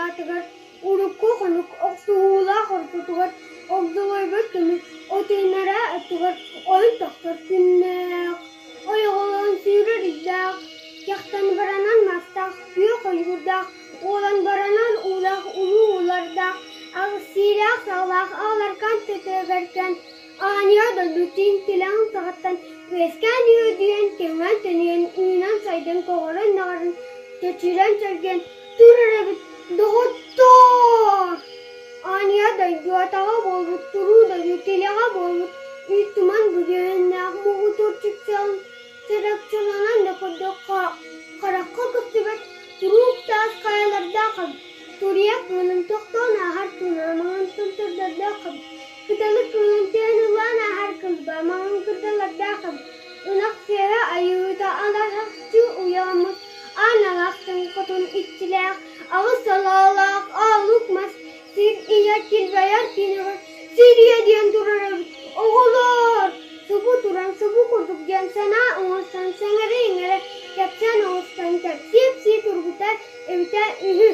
даатыгар урукку хонук охсуһуулаах ортотугар огдолойбут көмүс отуннара өттүгэр ойон тахсар күннээх, ойоҕолоон сүүрэр ыйдаах, кэхтэн баранан мастаах, күөх ойуурдаах, уолан баранан уулаах улуу уулардаах, аҕыс сиилээх саҕалаах аҕаларкаан төтөбэркээн, аанньа дойду тииҥ тилэҕин саҕаттан үөскээн үөдүйэн, кэҥээн тэнийэн, үүнэн-сайдан көҕөрөн-наҕаран, чэчирэн чэлгиэн турар эбит, доҕоттоор! Аанньа дойду атаҕа буолбут, туруу дойду тилэҕэ буолбут, үүт туман бүрүөһүннээх муҥутуур чыпчаал чарапчыланан да көрдөххө, харахха көстүбэт туруук таас хайалардаах эбит. Туруйа кыылын тохтоон ааһар тунаа маҥан томтордордоох эбит. Кыталык кыылын түһэн ыллаан ааһар кылба маҥан кырдалардаах эбит. Ынах сүөһэ айыыта алаһахчы уйаҕыммыт аан алаахтан хотун иччилээх, аҕыс салаалаах аалык мас сир ийэ килбэйэр киинэҕэ Сирия диэн турар эбит. Оҕолоор, субу туран субу курдук диэн санаа оҥостон сэҥэрэ-иҥэрэ кэпсээн оҥостон кэпсии-кэпсии турбута эбитэ үһү.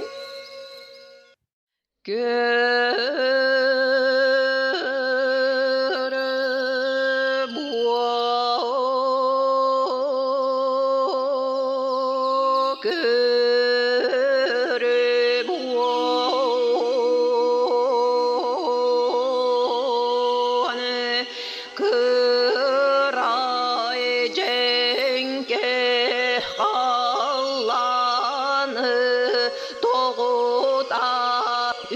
Кырай дьэҥкэ халлааны тоҕута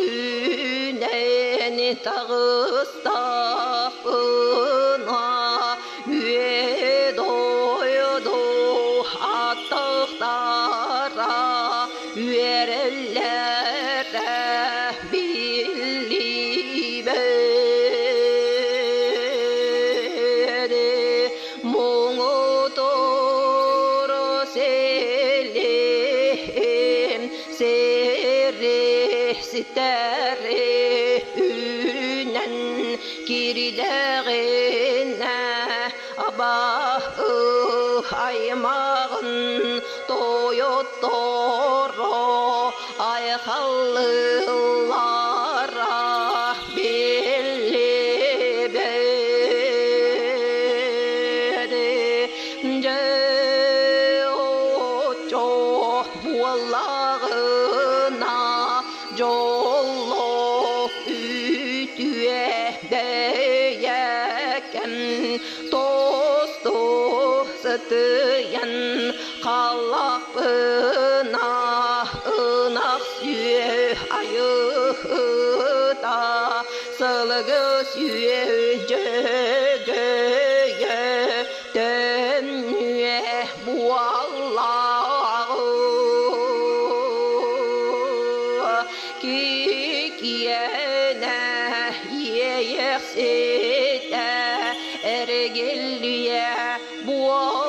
үүнэн таҕыстахпына үө-дойду аттахтара үөрэллэрэ биллибэт муҥутуур силиһин сири ситэри үүнэн киирдэҕинэ абааһы аймаҕын тойотторо айхаллыыллара биллибэт. Дьэ, оччо буоллаҕына дьоллоох үтүө бэйэкэм тосту сытыйан халлахпына ынах сүө айыыта сылгы сүө дьөгөйө төннүө буоллаҕы кикиэнэ иэйэхситэ эргиллиэ буоллаҕын.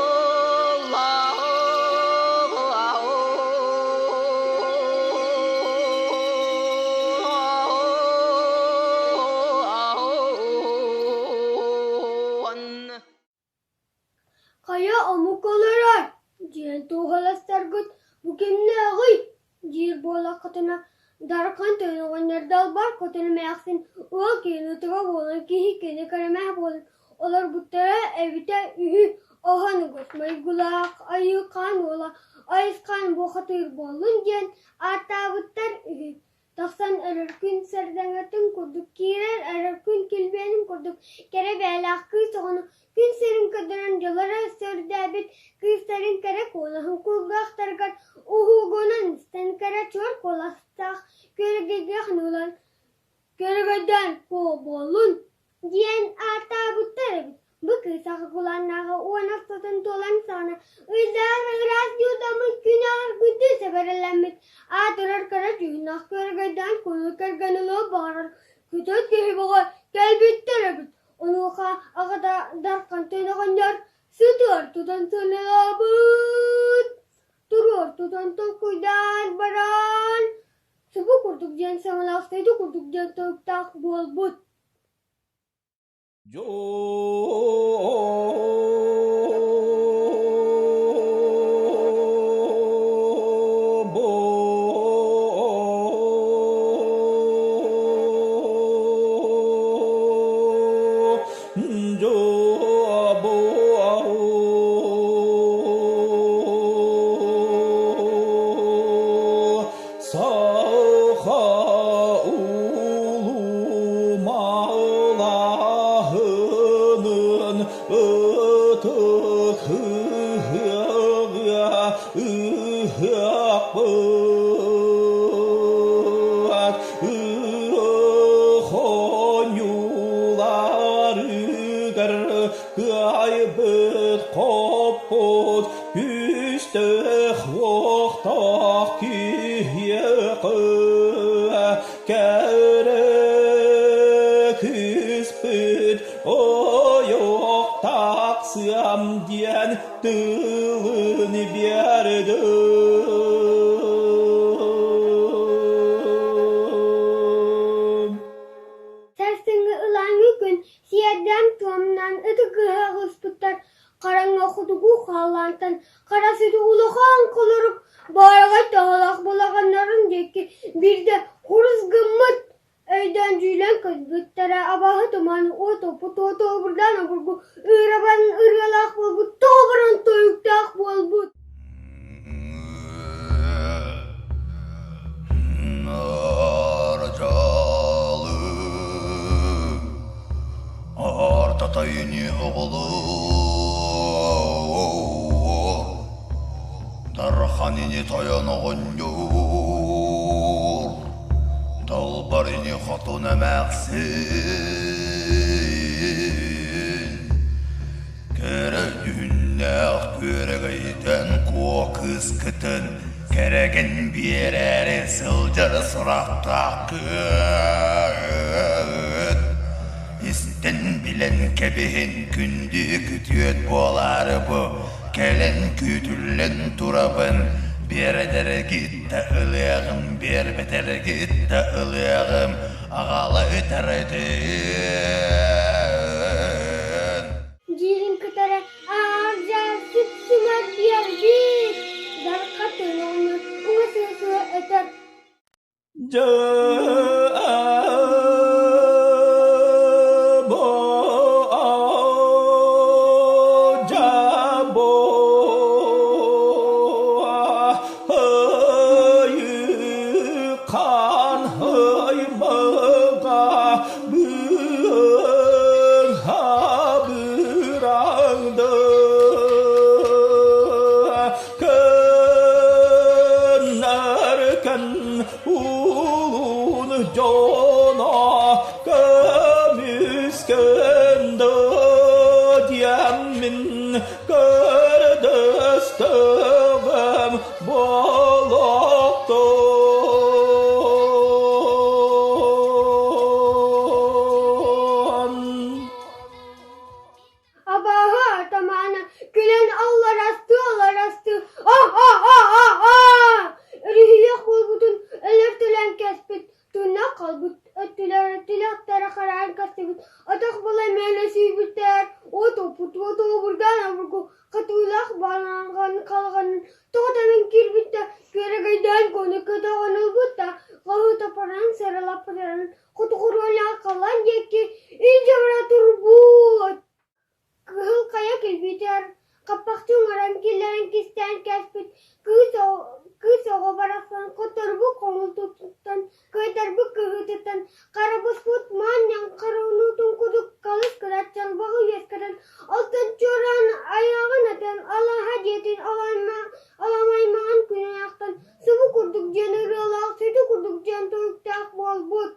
Хайа омук олорор диэн туоһуластаргыт бу кимнээҕий диир буоллаххытына Дархан тойоҕоннор далбар хотун эмээхсин ыал киһини ытыга буолан киһи кини кэрэмээх буолан олорбуттара эбитэ үһү оһон угус майгылаах айыы-хаан уола Айысхаан буохатыыр буоллун диэн ааттаабыттар үһү. Тахсан эрэр күн сардаҥатын курдук, киирэр эрэр күн килбиэнин курдук кэрэ бэйэлээх кыыс оҕону күн сирин көрдөрөн дьолоро өссө үрдээбит кыыстарын кэрэ куолаһын кулгаахтарыгар уһугунан истэн кэрэ чуор куоластаах күөрэгэйгэ хонуулаан Күөрэгэйдээн куо буоллун диэн ааттаабыттар эбит. Бу кыыс аҕа уон ортотун туолан саҕана ыйдаах ыраас дьуурдаммыт күн аҕар күндү сэбэрэлэммит аатырар кыра дьүһүннээх күөрэгэйдээн куну кэргэн ылыа баҕарар күтэр киһи бөҕө кэлбиттэр эбит. Онуоха аҕата Дархан оҕонньор сытыар тутан сыаналаабыт. Туруор тутан толкуйдаан баран субу курдук диэн саҥалаах сайды курдук диэн торуктаах буолбут. Күүстээх уохтаах киһиэхэ кэрэ кыыспыт ойох тахсыам диэн тылын биэрдим. Сарсыҥҥы ылааҥы күн сиэрдээн-туомнаан ытык ыһыах ыспыттар Хараҥа хотугу халлаантан хара сүдү улахан холорук баараҕай таһалаах балаҕаннарын диэки биирдэ курус гыммыт өйдөөн-дьүүллээн көрбүттэрэ абааһы туман уот оппут уоту обурдаан обургу ыырабан ырыалаах буолбут тоҕо баран тойуктаах буолбут. Ортотойуну оҕолоор, Дархан ини тойон оҕонньор, Далбар ини хотун эмээхсин, Кэрэ дьүһүннээх күөрэгэйтэн куо кыыскытын кэрэгин биэрээри сылдьар сурахтааххыт. Истэн билэн кэбиһин күндү күтүөт буолаары бу кэлэн күүтүллэн турабын биэрдэргит да ылыаҕым биэрбэтэргит да ылыаҕым аҕала ытарытын. Диирин кытары аардьаар сүпсүмэр биэрбит Дарха тыҥаҥҥа уҥа сыа-сыа этэр Дьэ Улун дьоно көмүскэнде диэммин көрдөстөҕүм болоттон. Абааһы атамаана күлэн алларастыы-алларастыы «А-а-а-а-а!» Өрүһүйүөх буолбутун өлөр-төлөн кэспит, тунна хаалбыт өттүлэрэ тилэхтэрэ хараан көстүбүт, атах балай мээнэ сүүрбүттэр, уот оппут уоту обурдаан обургу хатыылаах балаҕан халҕанын тоҕо тэбэн киирбит да, күөрэгэйдээн куону көтөҕөн ылбыт да, хаһыытаппытынан сыралаппытынан хотугуруолаах халлаан диэки илдьэ бара турбут. Кыһыл хайа килбиитигэр хаппахчы оҥорон киллэрэн кистээн кээспит кыыс кыыс оҕо барахсан хотторбут хомолтотуттан, кыайтарбыт кыһыытыттан харабыспыт маан ньаҥхаронуутун курдук халыс кыра чалбаҕы үөскэтэн алтан чуораан айаҕын атан алаһа дьиэтин аламай маҥан күнүн ахтан субу курдук диэн ырыалаах, сүдү курдук диэн туруктаах буолбут.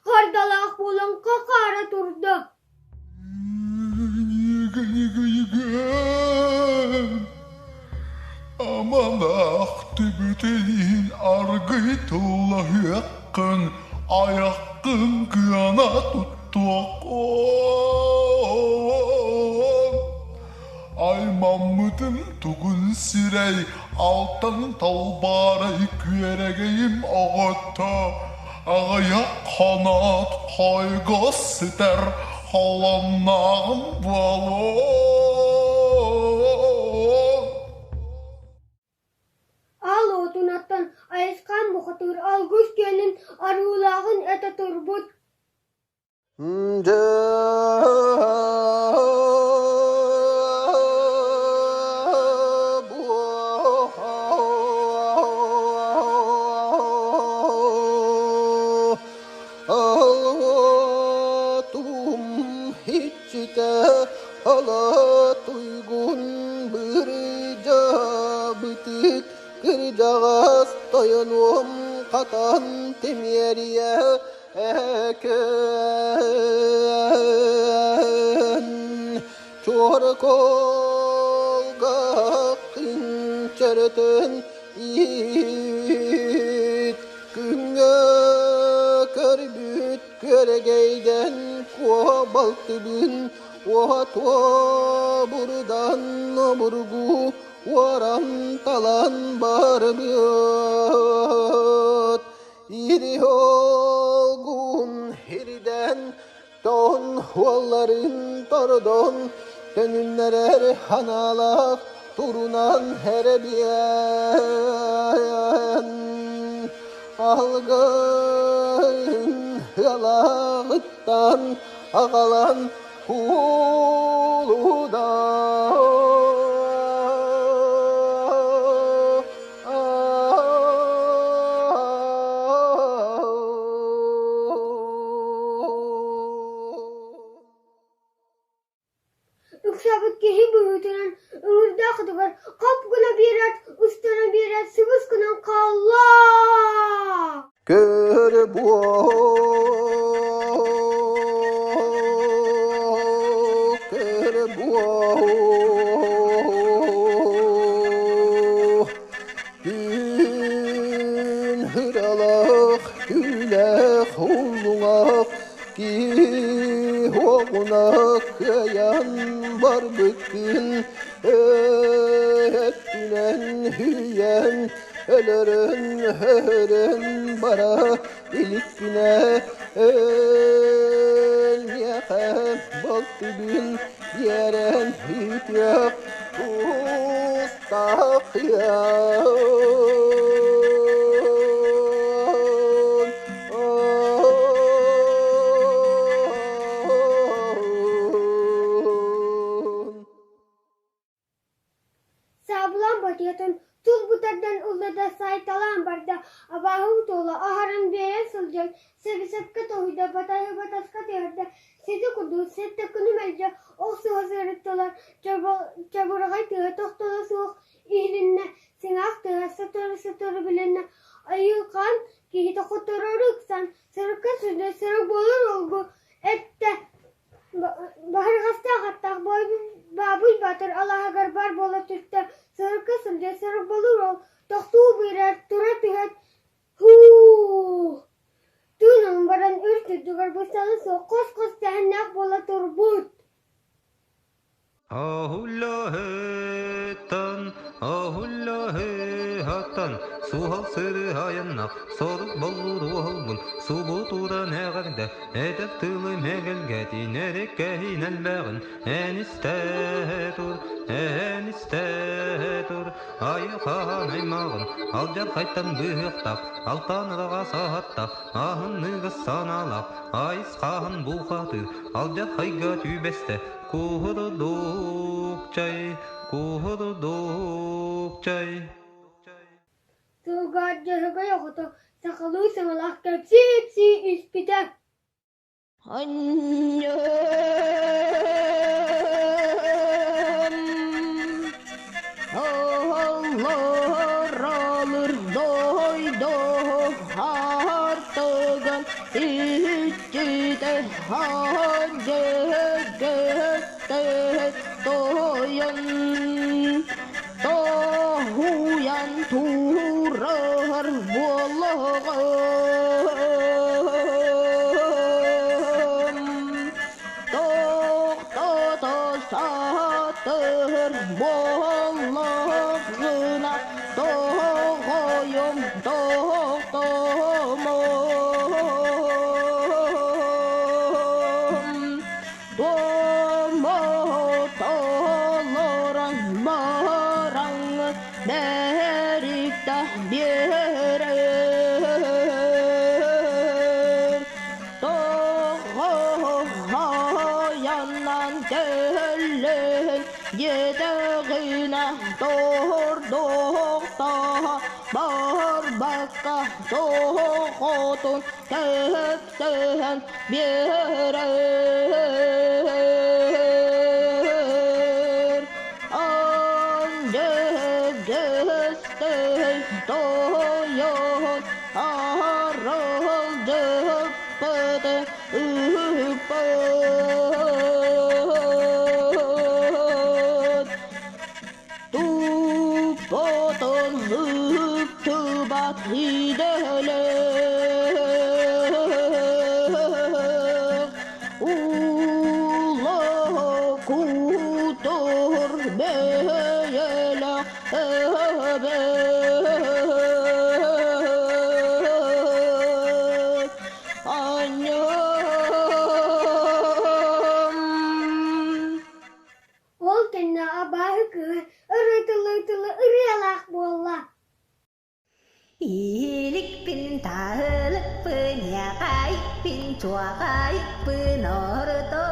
Хардалаах буолан хахаара турда. Амалаах түбүтүн иһин аргый тыллаһыаххын, айаххын кыана туттуоххун. Аймаммытым тугун сирэй, алтан талбаарай күөрэгэйим оҕото, аҕыйах хоноот хойго сытар холоннооҕум буолуо. Аал уотунаттан Айысхаан бухатыыр алгыс күөнүн арыылааҕын этэ турбут. Иччитэ ала туйгун бырдьабытык кырдьаҕас тойонуом хатан тимиэрийэ экэн чуорколга кынчарытын иит күҥҥэ көрбүт күөрэгэйдэн куобалтыбын уотуо бурдан обургу уоран талан барбыт Ири олгун хирден тон хуолларын тордон төнүннэрэр ханалаах турунан хэрэбиэн алгын ыалаҕыттан аҕалан куулуда. Ыксаабыт киһи быһыытынан ыҥырдаах атыгар хап гына биэрээт, устана биэрээт сыбыс гынан хаалла. Көр буо, көр буо, Күн ыралаах, күлэх уллуҥах, киһи оҕуна кыайан барбыккын өттүнэн үүйэн өлөрөн өһөрөн бара иликкинэ өлүөхэ балтыбын биэрэн үтүөх тустаах. Саабылаан батыйатын тыл бутардан ылла да саайталаан барда, абааһы утуола аһаран биэрэн сылдьан сэбисэпкэ тоһуйда, батаһы батаска түһэрдэ, сити курдук сэттэ күнү мэлдьи охсуһа сырыттылар, чабырҕай тыаһа тохтоло суох иһилиннэ, сыҥаах тыаһа сотору-сотору билиннэ, айыы-хаан киһитэ хотторору ыксаан, сырыкка сылдьар сырык буолар уолгу эттэ Баһырҕастаах аттаах Баабый Баатыр алааһыгар баар буола түстэ, сырыкка сылдьар сырык болуур уол тохтуу биэрэр, тура түһээт «Һуу!» тыынан баран үрт үрдүгэр быстала суох хос-хос тэһиннээх буола турбут. Оһуллаһыттан, оһуллаһыттан, суһал сырыһайаннах, сорук боллур уоһулбун, субу туран эҕэрдэ, этэр тылым эгэлгэтин, эриккэһин элбэҕин, эн истэ тур, эн истэ тур, айы хаһан аймаҕын, алдьархайтан быыһыахтаах, алтан араҕа саһаттаах, аһыныгас санаалаах, айыс хаһан булхатыыр, алдьархайга түбэстэ, Куһурдук чай, куһурдук чай. Сылгыһыт Дьөһөгөй оҕото сахалыы саҥалаах кэпсии-ипсии испитэ. Анньым Аллар дойду хартыгын. Тойон тоһуйан турар буоллаҕым, тохтото сатыыр буоллаҕына тоҕойум тохтомом. Туомотолорон бараҥ бэрикта биэрэр, тоҕоһойонон кэллин диэтэҕинэ тордохто барбакка тоҕотун кэпсээн биэрэр. Андегестэй тойон арылдьыппыт ыыппыт туппутун ыктыбат идэлээх улуу кутур бэйэлээх эбэт анньым. Ол кэннэ абааһы кыыһа ырытылы-ытылы ырыалаах буолла. Ииликпин, таһылыкпын, яҕайыкпын, чуоҕайыкпын орто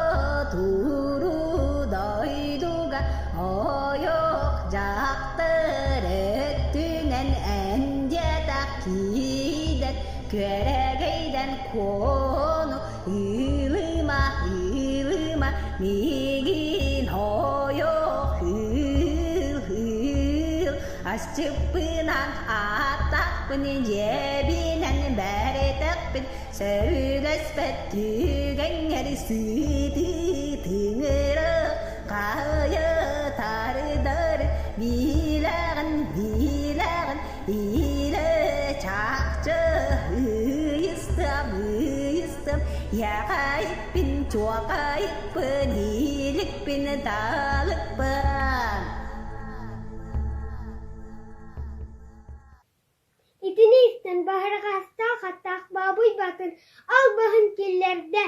туруу дойдуга ойох дьахтар өттүнэн эн диэтэх киидэн күөрэгэйдэн куону ыылыма, ыылыма миигин ойох ыыл, ыыл Асчыппынан ааттаахпын, дьиэбинэн бэритэхпин, сөбүлэспэт түгэҥҥэр сытыы тыҥырах хайа тардар билэҕин, билэҕин, илэ чахчы ыйыстым, ыйыстым, яҕайыппын, чуоҕайыппын, иликпин, талыкпын. Итини истэн баһырҕастаах аттаах Баабый Баатыр албаһын киллэрдэ.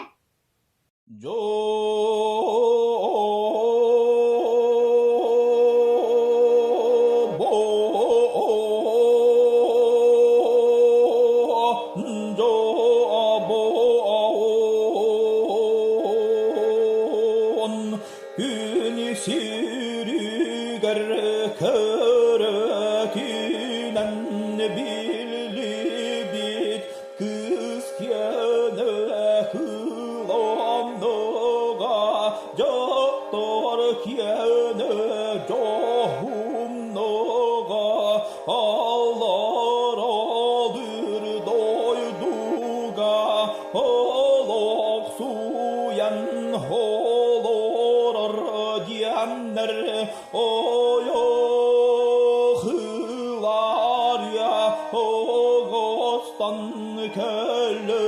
Дьобон күн сиригэр көрөтүнэн биллибит кыыс киэнэ кыланныга дьахтар киэнэ дьоһуннуга алларадыр дойдуга олохсуйан олорор диэннэр ойохыларья оҕостон кэллээн.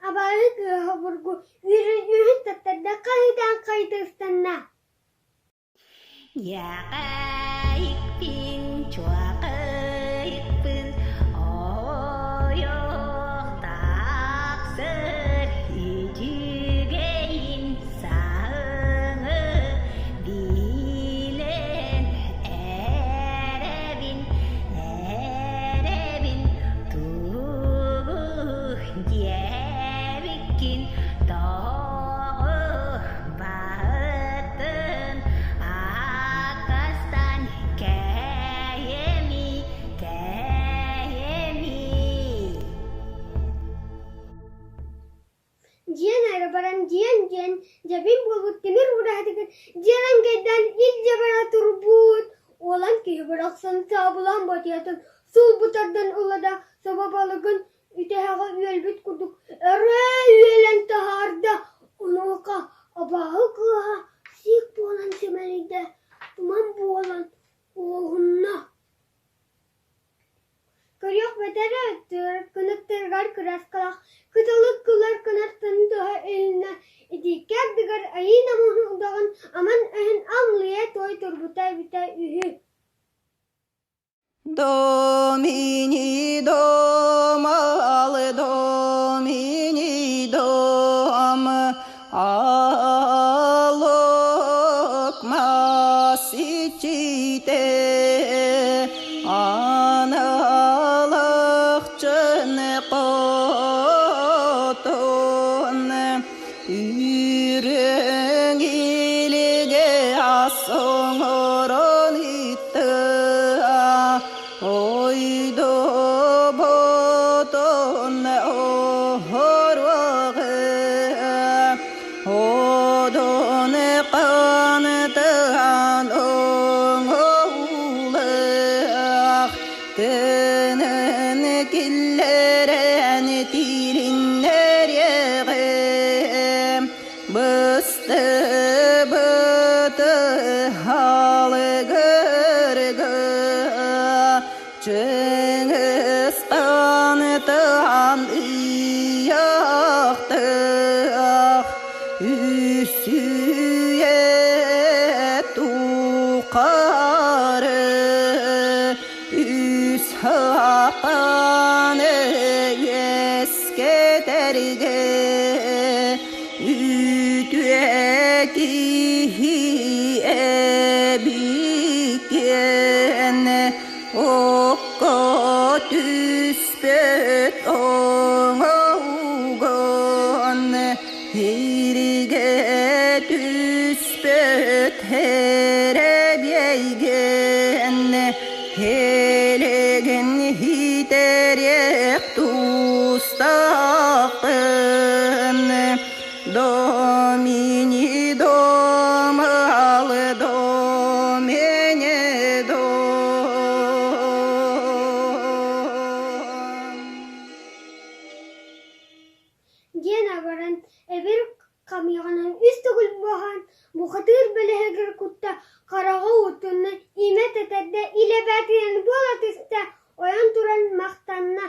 Абааһы кыыһа обургу үөрэн үөһүн таттарда хаһыытаан хайыта ыстанна. Яҕайыкпын, чуоҕайыкпын, ойох тахсар үчүгэйин саҥы билэн эрэбин, эрэбин тугу диэбиккин тоҕо баһыттын акастан кэйэмиҥ. батыйатын сулбу тардан ылла да собо балыгын үтэһэҕэ үөлбүт курдук өрө үөлэн таһаарда. Онуоха абааһы кыыһа сиик буолан симэлийдэ, туман буолан уоһунна. Көрүөх бэтэрээ өттүгэр кынаттарыгар кырааскалаах кыталык кылар кынаттарын туһа илиннэ, итииккэ ардыгар айыы намыһын удаҕан аман өһүн аллыйа туой турбута эбитэ үһү. Domini dom al domini dom alok masicite аналахчын хотун үрүҥ илигэ ас оҥорон ыытта ойдоботун оһоруоҕы Одон қантан оңоулах тынын киллэрэн тилиннэриэҕим быстыбыт халыгырга Чыҥыс антан ыйахтаах үсүйэ тухары үс хапаны үөскэтэргэ үтүө киһи эбиккин Окко түспэт оҥоугун, Иригэ түспэт эрэбиэйгин, Элэгин итэриэх тустааххын, Домини дом ал домине дом. Диэн абаран, эбир хамыйаҕынан үс төгүл буһан, бухатыыр бэлэһигэр кутта, хараҕа уутунна, имэ тэтэрдэ, илэ бээтинэн буола түстэ, ойон туран махтанна.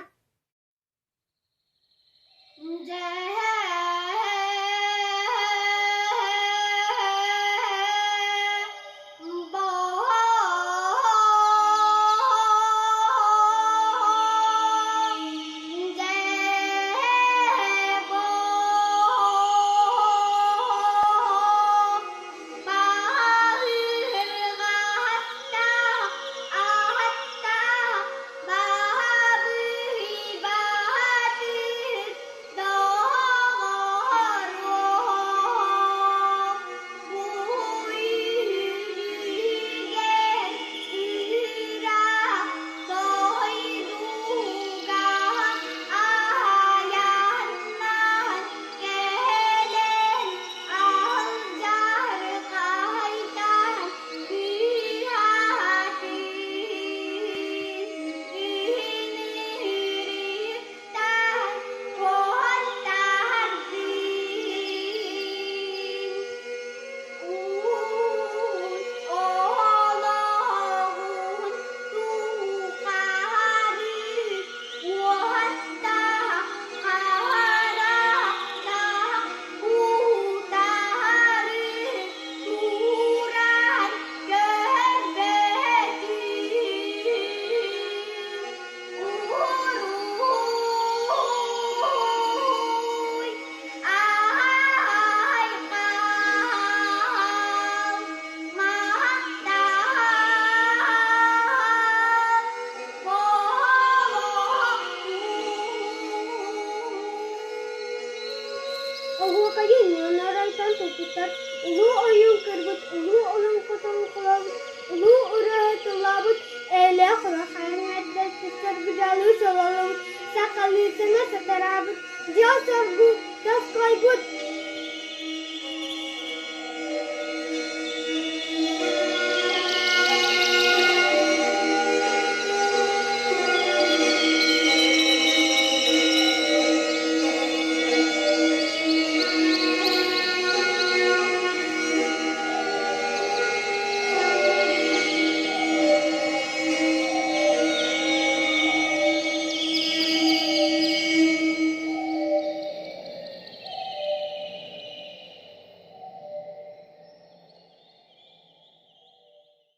Оһуокайы Ньыонарайтан туппуттар, улуу ойуун кырбыт, улуу олоҥхотун холообут, улуу ырыаһы тыллаабыт, эйэлээх улахан эрдэттэр быдьалыы сололообут, сахалыытына сатараабыт, дьол-соргу тосхойбут.